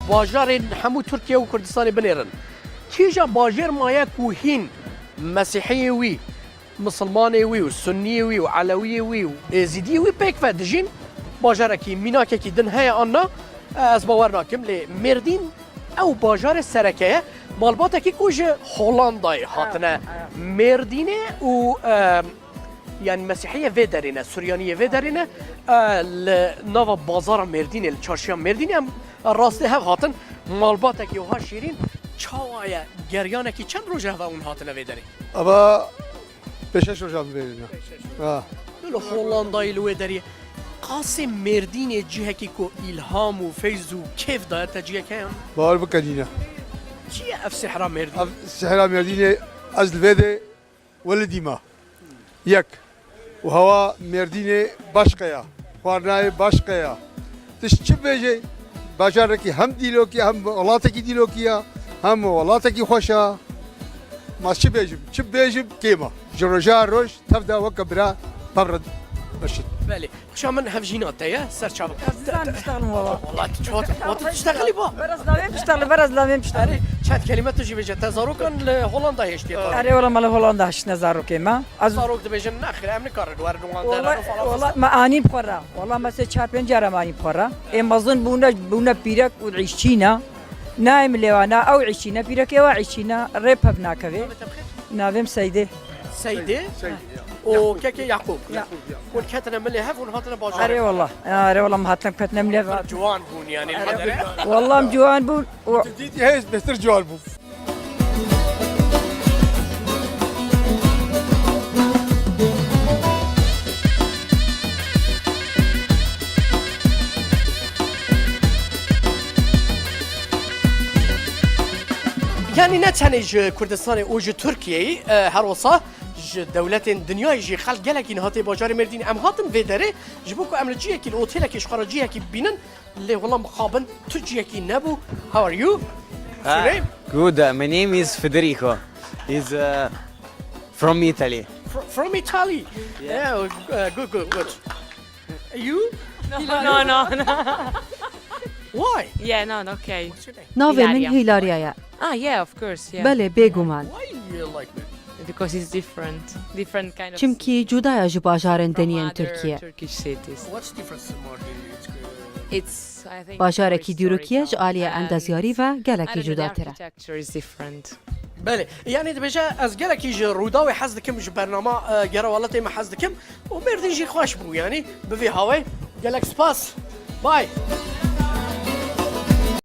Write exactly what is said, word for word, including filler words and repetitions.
Bajarên hemû Tirkiye û Kurdistanê binêrin. Kîja bajêr maye ku hîn Mesîhiyê wî, Misilmanê wî û Sunniyê wî û Elewiyê wî û Êzîdiyê wî pêk ve dijîn? Bajarekî mînakekî din heye an na? Ez bawer nakim, lê Mêrdîn ew bajarê sereke ye. Malbatekî ku ji Holandayê hatine Mêrdînê û, e, yanî Mesîhiyê vê derê ne, Suryaniyê vê derê ne, e, li nava bazara Mêrdînê, li çarşiya Mêrdînê em rastê hev hatin. Malbatekî wiha şîrîn, çawa ye, geryanekî çend roj e heva hûn hatine vê derê? Ava pêşeş rojan bibêrîne. Ha. Li Holandayê li wê derê qasê Mêrdînê cihekî ku îlham û feyz û kêf daye te cihek heye? Bawer bike nîne. Çi ye ev sihra Mêrdînê? Ev sihra Mêrdînê ez li vê de welidî me. Yek. Û hewa Mêrdînê başqe ya. Xwarinayê başqe ya. Tişt çi bêjê? Bajarekî hem dîlokî, hem welatekî dîlokî ya, hem welatekî xweş a. Ma çi bêjim? Çi bêjim? Kêm a. Ji roja roj tev de weke bira pev re meşin. Belê. Xişa min hevjîna te ye, ser çav. Ez nizam biştexlim wala. Wala tu çawa tu, tu tiştexilî ba? Beraz lavên biştexlim, beraz lavên biştexlim. Erê, çend kelîme tu jî bêje, te zarokan li Hollanda hêştiye ta. Erê, wala me li Hollanda hiştine zarokê me. Ez zarok dibêjin, nexir, em nikarin werin wan deran û falan. Wala me anî bi xwe re. Wala me sê çar pênc cara me anî bi xwe re. Ê mezin bûne, bûne pîrek û îşçî ne. Nayê min lê wana, ew îşçî ne, pîrekê wa îşçî ne, rê pev nakevê. Navê min Seydê. Seydê? Seydê, ya. Û kekê Yaqûb. Yaqûb, ya. Hûn ketine milê hev, hûn hatine bajarê. Erê wala. Erê wala, em hatine ketine milê hev. Ciwan bûn yanî. Erê. Wala em ciwan bûn. Dîtî hêz bêhtir ciwan bû. Yanî ne tenê ji Kurdistanê û ji Tirkiyeyê, e, her wisa ji dewletên dinyayê jî xelk gelekî niha tê bajarê Mêrdînê. Em hatin vê derê ji bo ku em li cihekî, li otêlekê ji xwe re cihekî bibînin, lê wela mixabin tu cihekî nebû. How are you? What's your name? Good. Uh, my name is Federico. Is, uh, from Italy. Fr-, from Italy? Yeah. Yeah, uh, good, good, good. You? No, no, no, no. Why? Yeah, no, no, okay. What's your name? Navê min Hilaria. Hilaria ye. Ah, yeah, of course, yeah. Belê, bêguman. Why you like it? Because it's different. Different kind of city. Çimkî cuda ye ji bajarên din yên Tirkiyê. From other Turkish cities. What's different about it? It's, uh, it's, I think, more historical. Bajarekî dîrokî ye, ji aliyê endezyarî ve gelekî cudatir e. And even the architecture is different. Belê, yanî dibêje, ez gelekî ji Rûdawê hez dikim, ji bernama, e, Gera Welatê me hez dikim û Mêrdîn jî xweş bû, yanî bi vî hawê. Gelek spas. Bye.